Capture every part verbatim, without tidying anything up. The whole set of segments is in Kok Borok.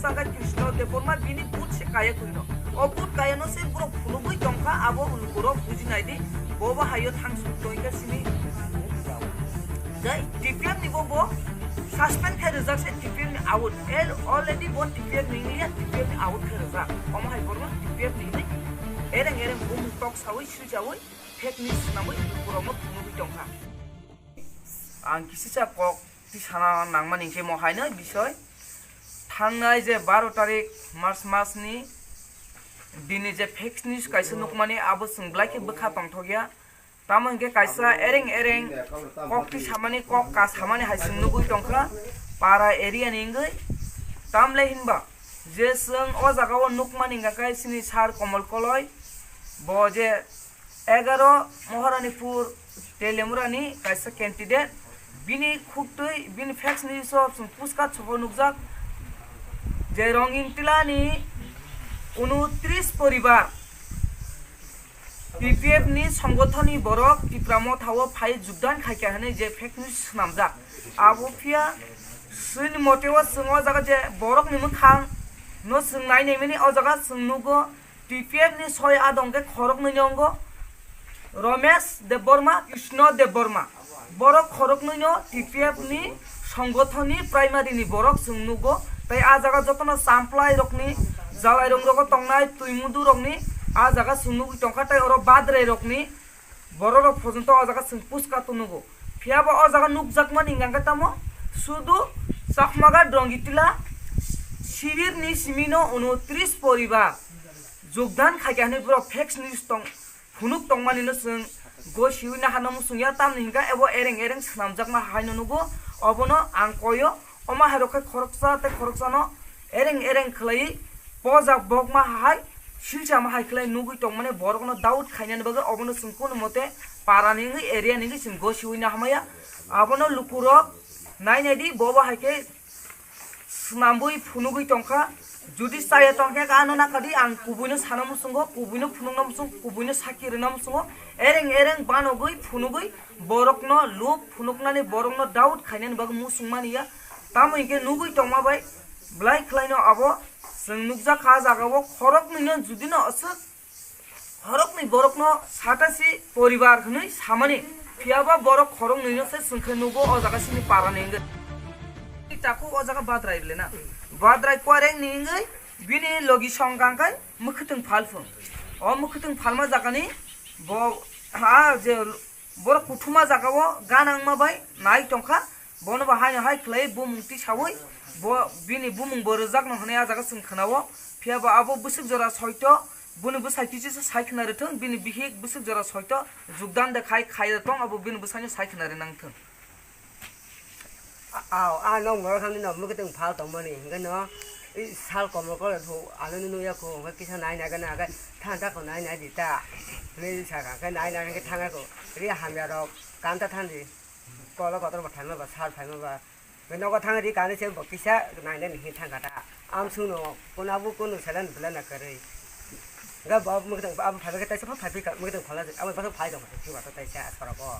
Saka Krishna Debbarma bini but se kaya kwrwino. O but kayano se borok phunugwi tongkha, abo lukurok buji naidi, bo bo hayo thangsuk tongkha sini. Jai T P F ni bo bo suspend khe rijak se T P F ni out. El already bo T P F ni ya T P F ni out khe rijak. Omo hai borok T P F ni ni ereng ereng bumung tok sawi sui sawi fake news swnamwi borokno phunugwi tongkha. Ang kisisa kok tisana nangmani hwnkhe mo haino bisoi. Thangnai je baro tarik March masni dini je fake news kaisa nukmani abo chwng belai khe bwkha tongthokya. Tamo hwnkhe kaisa ereng ereng kok tisamani kok kasamani hai chwng nugwi tongkha para area ni wngwi. Tamle hinba je chwng o jaga o nukmani hwnkha khe chini sir Komol Koloi bo je egaro Moharanipur Telemurani kaisa candidate, bini khuktwi bini fake news o chwng puska chukgo nukjak je Ronging Tilani unutris poribar T P F ni songothoni borok Tipra Motha o phai jugdan khaikha hwnwi je fake news swnamjak. Abo phiya swini mote o chwng o jaga je borokni mwkhang no chwng nai naimani o jaga chwng nugo T P F ni soi adong khe khoroknwi ni ongo Romesh Debbarma, Krishna Debbarma. Borok khoroknwi no T P F ni songothon ni primary ni borok chwng nugo. Tai a jaga jotono champlai rokni, jalai rong rogo tongnai twi mudu rokni a jaga chwng nugwi tongkha. Tai oro badrai rokni borok rok porjonto o jaga chwng puska tunugo. Phiya bo o jaga nukjakmani hwnkha khe tamo sudu Chakmaga Drongitila sibir ni simi no unutris poribar jugdan khaikha hwnwi borok fake news tong phunuk tongmani no chwng gosiwi nahano muchungya, tamni hwnkha ebo ereng ereng swnamjakma haino nugo. Obono ang koyo, omo hairok khe khoroksa tei khoroksano ereng ereng khlaiwi pojak bokma hai silsama hai khlai nugwi tongmani borokno doubt khainani bagwi obono chwng kunu mote parani wngwi area ni wngwi chwng gosiwi nahamaya. Abono lukurok nai naidi bobo hai khe swnambwi phunugwi tongkha. Judi chaya tongkhe ano nakadi ang kubuino sana muchungo, kubuino phunukna muchungo, kubuino saki rwna muchungo. Ereng ereng banogwi phunugwi borokno lub phunuknani borokno doubt khainani bagwi muchungmani ya. Tamo hinkhe nugwi tongma bai belai khlaino abo chwng nukjakha ah jagao khoroknwino judino aswk Khoroknwi borokno satasi poribar hwnwi samani, phiyaba borok khoroknwino se chwngkhe nugo o jaga sini parani wngwi. Takhuk o jaga badrai le na. Badrai kwarengni wngwi bini logi song kangkhai mwkhwtwng phalphung. O mwkhwtwng phalma jagani bo a je borok kuthuma jagao ganangma bai nai tongkha. Bono bo haino hai khlai bumung tisaui bo bini bumung bo rwjakno hwnwi ah jaga chwng khwnao. Phiyaba abo bwswk jora soito, boni bwsai kichisa sai khna rwthwng, bini bihik bwswk jora soito jugdan de khai khai tong, abo bini bwsaino sai khna rwnang thwng. Ao, a nok norok thangni no mwkhwtwng phal tongmani, hwnkhe no i sal komor kolo thu ano nukya kho, hwnkhe kisa nai nai gana, hwnkhe thang ta kho nai nai di ta, hwnwi sakha, hwnkhe nai nai hwnkhe thangya kho, ri hamya rok kanta thangdi. Kolo kotor bo phaima ba, sal phaima ba. Be nogo thang ri kani se bo kisa nai nai ni thang kata. Am sung no kono abu kono salan bela na kare. Ga ba mu tang abu phai ga taisa phai phai ka mu tang phala abu ba phai ga ma thang ba taisa asara ko.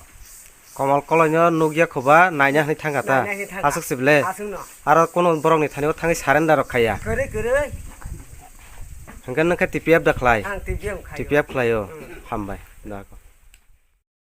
Komol koloi no nugya khoba naina hwnwi thang kata. Naina hwnwi thang kata. Aswk sible. Aswk no. Aro kono borok ni thani o thangwi surrender rok khaya. Kare kare. Hwnkhe nokhe T P F da khlai. Ang T P F khai. T P F khlai o. Hmm. Hambai. Da ko.